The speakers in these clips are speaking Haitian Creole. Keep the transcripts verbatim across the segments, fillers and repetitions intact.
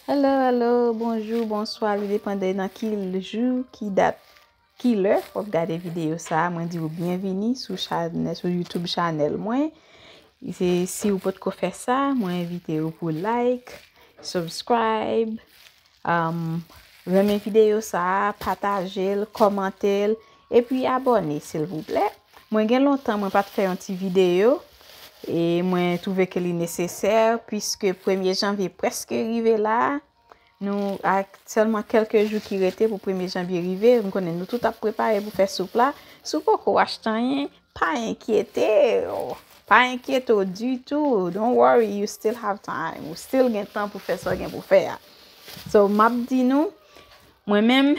Hello, hello, bonjou, bonswa, li depann de nan ki jou, ki dat, ki lè w ap gade videyo sa a. Mwen di w byenvini sou chanèl, sou YouTube chanèl mwen. Se, si w potko fè sa, mwen envite w pou like, subscribe, um, renmen videyo sa a, pataje l, kòmante l, epi abòne, silvouplè. Mwen gen lontan mwen pa t fè yon ti videyo, e mwen twouve ke li nesesè, piske premye janvye prèske rive la. Nou ak sèlman kèlke jou ki rete pou premye janvye rive, m konnen nou tout ap prepare pou fè soup la. Si w poko achte anyen, pa enkyete w. Pa enkyete w ditou. Don't worry, you still have time. Ou still gen tan pou fè sa w gen pou fè a. So, m ap di nou, mwen menm,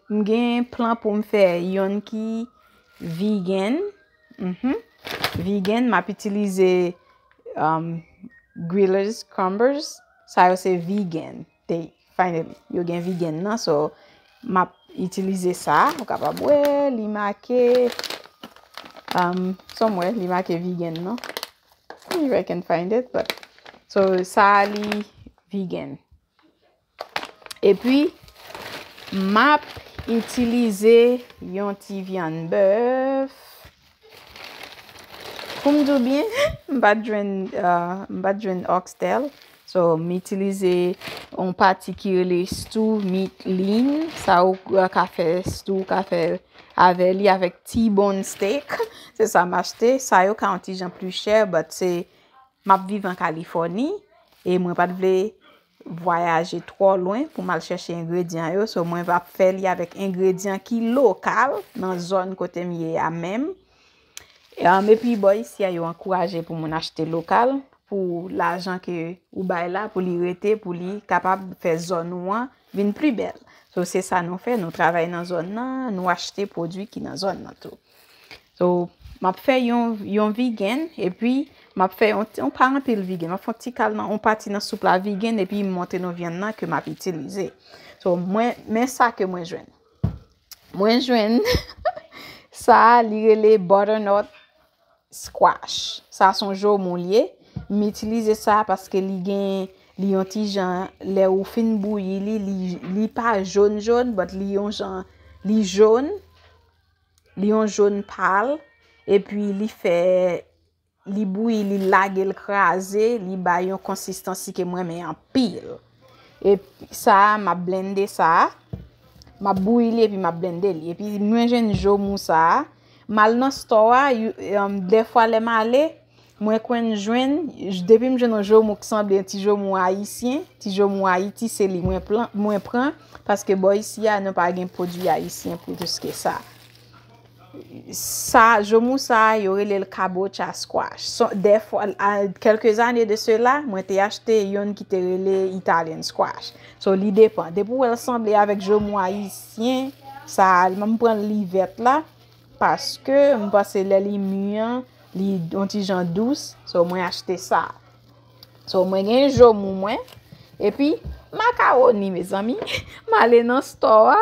m gen plan pou m fè yonn ki vegan. Mhm. Vegan, m ap itilize, um, Grillers Crumbers. Sa yo se vegan. They, finally, yo gen vegan nan. So, m ap itilize sa. Ou kapab wè, li make, um, somewhere, li make vegan nan. If I can find it, but, so, sa a li vegan. Epi, m ap itilize yon ti vyann bèf. Pou m di w byen, m pa t jwenn, uh, m pa t jwenn oxtail. So, m itilize yon pati ki rele stew meat lean. Sa ou, uh, ka fè stew, ou ka fè avè li avèk T-bone steak. Se sa m achte. Sa yo ka yon ti jan pli chè, but se, m ap viv an Kalifòni, e mwen pa t vle vwayaje twò lwen pou m al chèche engredyan yo. So, mwen ap fè li avèk engredyan ki lokal nan zòn kote m ye a menm. Um, epi bò isi a, yo ankouraje pou moun achte lokal, pou lajan ke ou bay la, pou li rete, pou li kapab fè zòn ou an vin pli bèl. So, se sa nou fè, nou travay nan zòn nan, nou achte pwodui ki nan zòn nan tou. So, m ap fè yon, yon vegan, epi m ap fè yon, yon pa anpil vegan. M ap fè yon ti kal nan, yon pati nan soup la vegan, epi m montre nou vyann nan ke m ap itilize. So, mwen, men sa ke mwen jwenn. Mwen jwenn sa, li rele butternut squash. Sa se yon joumou li ye. M itilize sa paske li gen, li yon ti jan, lè ou fin bouyi li, li, li pa jòn jòn, but li yon jan, li jòn, li yon jòn pal, epi li fè, li bouyi, li lage l kraze, li bay yon konsistansi ke m renmen anpil. E sa a, m ap blende sa a. M ap bouyi li epi m ap blende li. Epi mwen jwenn joumou sa a. M al nan store a, you, um, dèfwa lè m ale, mwen konn jwenn, depi m jwenn yon joumou ki sanble yon ti joumou ayisyen, ti joumou Ayiti, se li mwen plan, mwen pran, paske bò isi a, nou pa gen pwodui ayisyen plis ke sa. Sa, joumou sa, yo rele l kabocha squash. So, dèfwa, a, kèlke zane de sela, mwen te achte yonn ki te rele Italian squash. So, li depan. Depi w wè l sanble avèk joumou ayisyen, sa, m pran li vèt la, paske m panse lè li mi an, li yon ti jan dous. So, mwen achte sa. So, mwen gen joumou mwen. Epi, makawoni, mezanmi. M ale nan store a.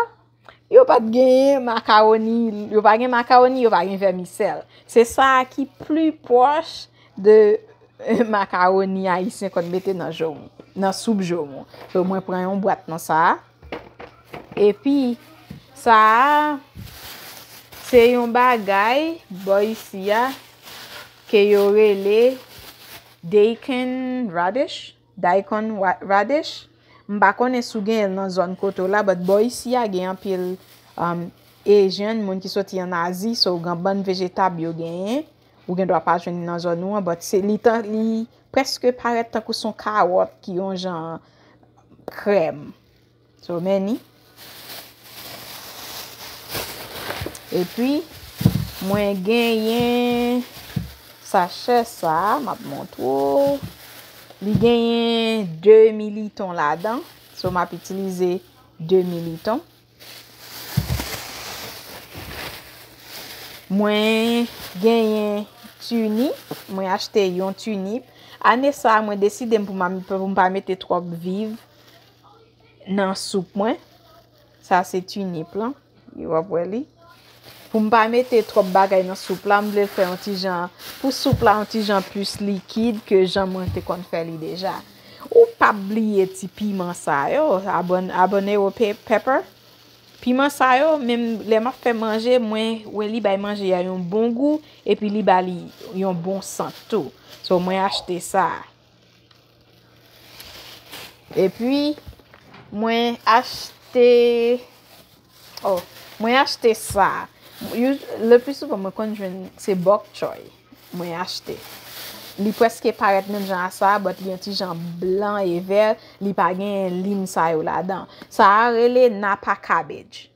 Yo pa t genyen makawoni, yo pa gen makawoni, yo pa gen vèmisèl. Se sa a ki pli pwòch de makawoni ayisyen konn mete nan joumou, nan soup joumou. So, mwen pran yon bwat nan sa a. Epi, sa a, se yon bagay, bò isi a, ke yo rele daikon radish. Daikon wa-, radish. M pa konnen si w genyen l nan zòn kote w la, but bò isi a gen anpil, um, Asian, moun ki soti ann Azi, so gen bann vejetab yo genyen. Ou gen dwa pa jwenn li nan zòn ou an, but se, li tan, li prèske parèt tankou se yon kawòt ki yon jan krèm. So, men ni. Epi, mwen genyen sachè sa, m ap montre w. Li genyen de militon ladan. So, m ap itilize de militon. Mwen genyen tinip, mwen achte yon tinip. Ane sa, mwen deside m pou m, pou m pa mete twòp viv nan soup mwen. Sa se tinip lan. W ap wè li. Pou m pa mete twòp bagay nan soup la, m vle l fè yon ti jan, pou soup la yon ti jan plis likid ke jan mwen te konn fè li deja. Ou p ap bliye ti piman sa yo, abon- habanero pe- pepper. Piman sa yo, menm lè m ap fè manje, mwen wè li bay manje a yon bon gou, epi li ba li yon bon sant tou. So, mwen achte sa. Epi, mwen achte, oh, mwen achte sa. You- Le pli souvan, mwen konn jwenn se bok choy. Mwen achte. Li prèske parèt menm jan a sa, but li yon ti jan blan e vè, li pa gen lim sa yo ladan. Sa a rele Napa cabbage.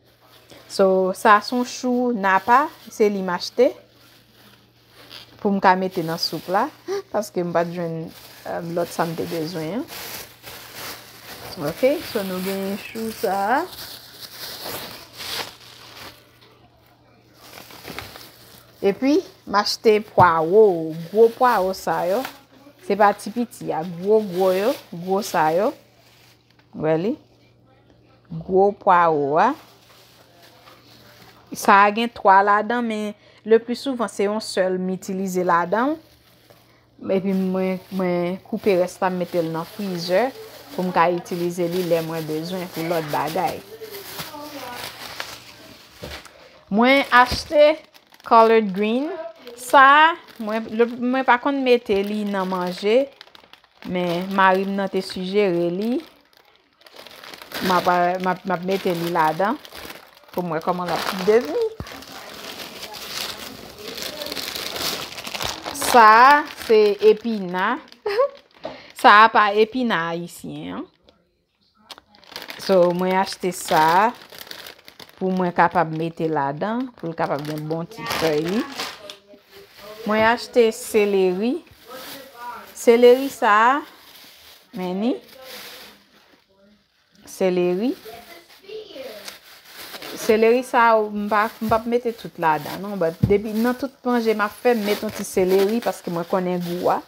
So, sa se yon chou Napa, se li m achte. Pou m ka mete nan soup la, paske m pa t jwenn, um, lòt sa m te bezwen an. Ok, so nou gen chou sa a. Epi, m achte pwawo, gwo pwawo sa yo. Se pa ti piti a, gwo gwo yo, gwo sa yo. Wè li? Gwo pwawo a. Sa a gen twa ladan, men le pli souvan se yon sèl m itilize ladan. Epi mwen, mwen koupe rès la, m mete l nan frizè pou m ka itilize li lè mwen bezwen pou lòt bagay. Mwen achte collard green. Sa a, mwen, le- mwen pa konn mete li nan manje, men mari m nan te sijere li. M ap, m ap, m ap mete li ladan pou m wè kòman l ap devni. Sa a, se epina. Sa a pa epina ayisyen an. So, mwen achte sa a pou mwen kapab mete ladan, pou l kapab gen bon ti fèy li. Mwen achte seleri. Seleri sa a, men ni. Seleri. Seleri sa a, m pa, m p ap mete tout ladan, non. But depi nan tout manje m ap fè, m met yon ti seleri paske mwen konnen gou a.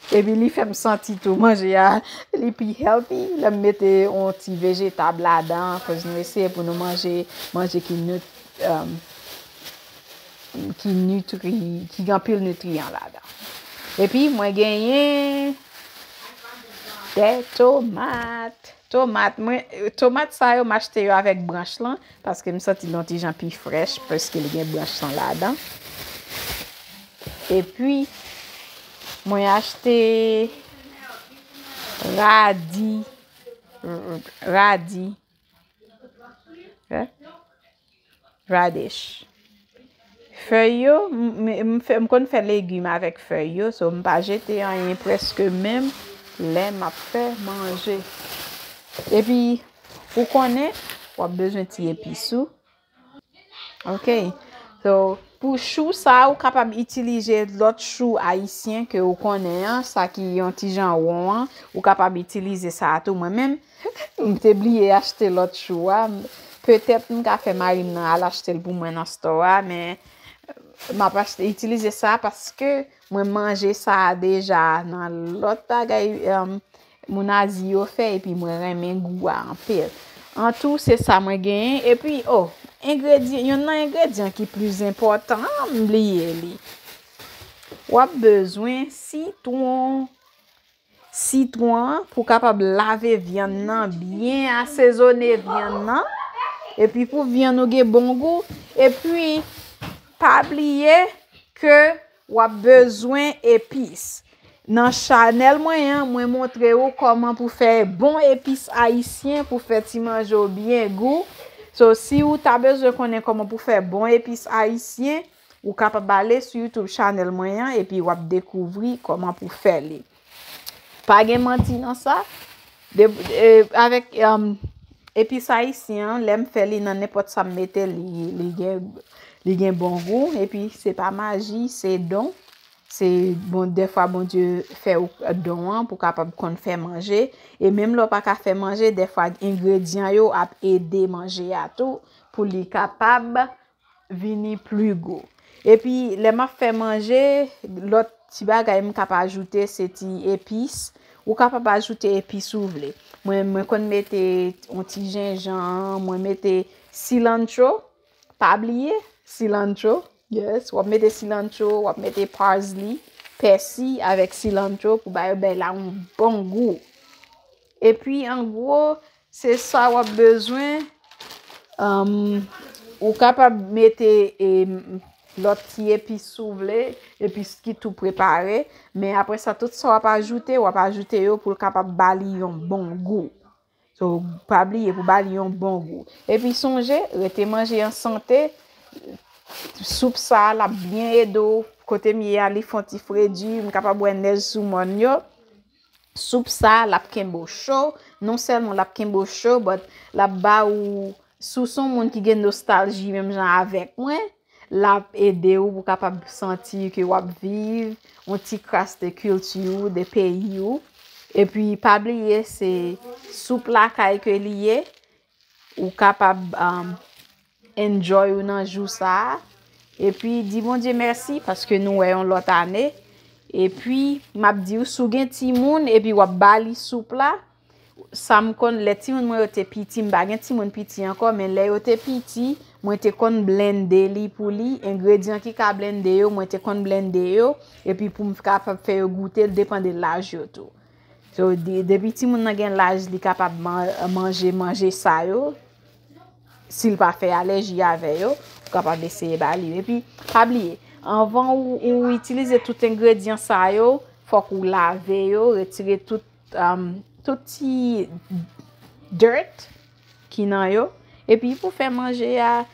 Epi li fè m santi tou manje a, li pi healthy. Lè m mete yon ti vejetab ladan, cause nou eseye pou nou manje, manje ki nut-, um, ki nitri-, ki gen anpil nitriyan ladan. Epi mwen genyen de tomat. Tomat, mwen, tomat sa yo, m achte yo avèk branch lan, paske m santi l yon ti jan pi frèch, paske li gen branch lan ladan. Epi, mwen achte radi, radi, eh, radish. Fèy yo, m, m, m fè, m konn fè legim avèk fèy yo, so m pa jete anyen prèske menm lè m ap fè manje. Epi, ou konnen, w ap bezwen ti epis ou. Ok. So, pou chou sa, ou kapab itilize lòt chou ayisyen ke ou konnen an, sa ki yon ti jan won an, ou kapab itilize sa a tou. Mwen menm, m te bliye achte lòt chou a. Petèt m ka fè mari m nan al achte l pou mwen nan store a, men m ap achte, itilize sa paske mwen manje sa a deja nan lòt bagay, um, moun Azi yo fè, epi mwen renmen gou a anpil. Antou, se sa mwen genyen. Epi, oh, engredyan, yonn nan engredyan ki plis enpòtan, m bliye li. W ap bezwen sitwon. Sitwon an pou kapab lave vyann nan byen, asezone vyann nan, epi pou vyann ou gen bon gou. Epi, pa bliye ke w ap bezwen epis. Nan chanèl mwen an, mwen montre w kòman pou fè bon epis ayisyen pou fè ti manje w byen gou. So, si w ta bezwen konnen kòman pou fè bon epis ayisyen, ou kapab ale sou YouTube chanèl mwen an epi w ap dekouvri kòman pou fè li. Pa gen manti nan sa. De, e, avèk, um, epis ayisyen an, lè m fè li nan nenpòt sa m mete, li, li gen, li gen bon gou. Epi se pa maji, se don. Se bon, dèfwa Bondye fè w don an pou kapab konn fè manje. E menm lè w pa ka fè manje, dèfwa engredyan yo ap ede manje a tou pou li kapab vini pli gou. Epi, lè m ap fè manje, lòt ti bagay m kap ajoute, se ti epis. Ou kapab ajoute epis ou vle. Mwen, mwen konn mete yon ti jenjanm, mwen mete cilantro. Pa bliye, cilantro. Yes, w ap mete cilantro, w ap mete parsley. pèsi avèk cilantro pou ba yo bèy la yon bon gou. Epi, an gwo, se sa w ap bezwen. Anm, ou kapab mete, em, lòt ti epis si w vle, epis ki tou prepare. Men apre sa, tout sa w ap ajoute, w ap ajoute yo pou l kapab ba li yon bon gou. So, pa bliye pou ba li yon bon gou. Epi sonje, rete manje an sante. Soup sa a, l ap byen ede w. Kote m ye a, li fè yon ti fredi, m kapab wè nèj sou mòn yo. Soup sa a, l ap kenbe w cho. Non sèlman l ap kenbe w cho, but l ap ba ou, si w se yon moun ki gen nostalji menm jan avèk mwen, l ap ede w pou w kapab santi ke w ap viv yon ti kras de kilti w, de peyi w. Epi, pa bliye, se soup lakay ke li ye. Ou kapab, um, enjoy ou nan jou sa a. Epi, di Bondye mèsi paske nou wè yon lòt ane. Epi, m ap di w, si w gen timoun epi w ap ba li soup la, sa m konn, lè timoun mwen yo te piti, m pa gen timoun piti ankò, men lè yo te piti, mwen te konn blende li pou li, engredyan ki ka blende yo, mwen te konn blende yo, epi pou m kapab fè yo goute l, depann de laj yo tou. So, de-, depi timoun nan gen laj, li kapab man-, manje manje sa yo, si l pa fè alèji avè yo, ou kapab eseye ba li yo. Epi, pa bliye, anvan ou, ou itilize tout engredyan sa yo, fòk ou lave yo, retire tout, um, tout ti dirt ki nan yo. Epi pou fè manje a,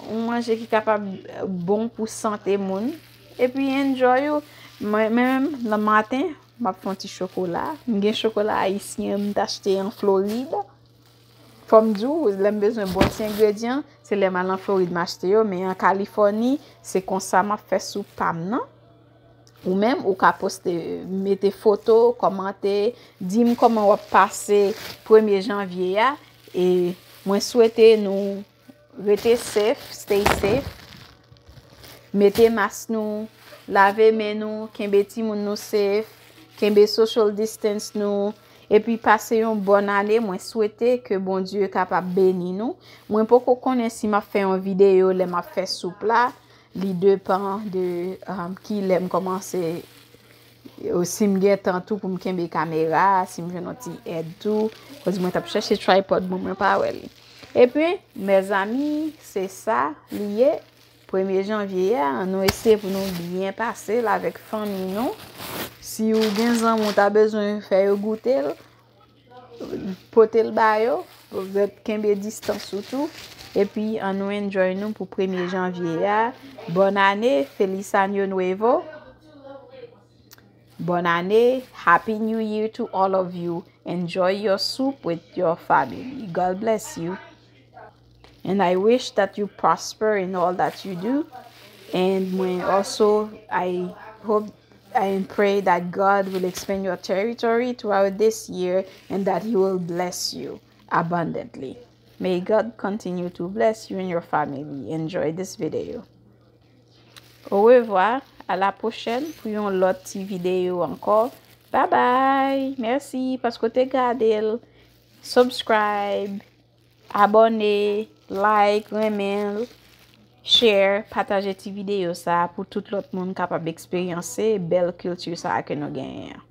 yon manje ki kapab bon pou sante moun. Epi enjoy ou. Mwen menm, nan maten, m ap fè yon ti chokola. M gen chokola ayisyen m t achte an Florid. Fò m di w, lè m bezwen bon ti engredyan, se lè m al an Florid m achte yo, men an Kalifòni, se konsa m ap fè soup pa m nan. Ou menm, ou ka poste, mete foto, kòmante, di m kòman w ap pase premye janvye a. E mwen swete nou rete safe, stay safe. Mete mas nou, lave men nou, kenbe timoun nou safe, kenbe social distance nou, epi pase yon bòn ane. Mwen swete ke Bondye kapab beni nou. Mwen poko konnen si m ap fè yon videyo lè m ap fè soup la. Li depann de, um, ki lè m kòmanse, si m gen tan tou pou m kenbe kamera, si m jwenn yon ti èd tou. Koz mwen t ap chèche tripod mwen, mwen pa wè li. Epi, mezanmi, se sa li ye. Premye janvye a, ann nou eseye pou nou byen pase l avèk fanmi nou. Si ou gen zanmi ou ta bezwen fè yo goute l, pote l ba yo, ou mèt kenbe distans ou tou. Epi, ann nou enjoy nou pou premye janvye a. Bonne année, feliz año nuevo. Bonne année, Happy New Year to all of you. Enjoy your soup with your family. God bless you. And I wish that you prosper in all that you do. And mwen also, I hope and pray that God will expand your territory throughout this year and that He will bless you abundantly. May God continue to bless you and your family. Enjoy this video. Au revoir, à la prochaine pou yon lòt ti videyo ankò. Bye bye! Mèsi paske w te gade l. Subscribe, abòne, like, renmen l, share, pataje ti videyo sa a pou tout lòt moun kapab eksperyanse bèl kilti sa a ke nou genyen an.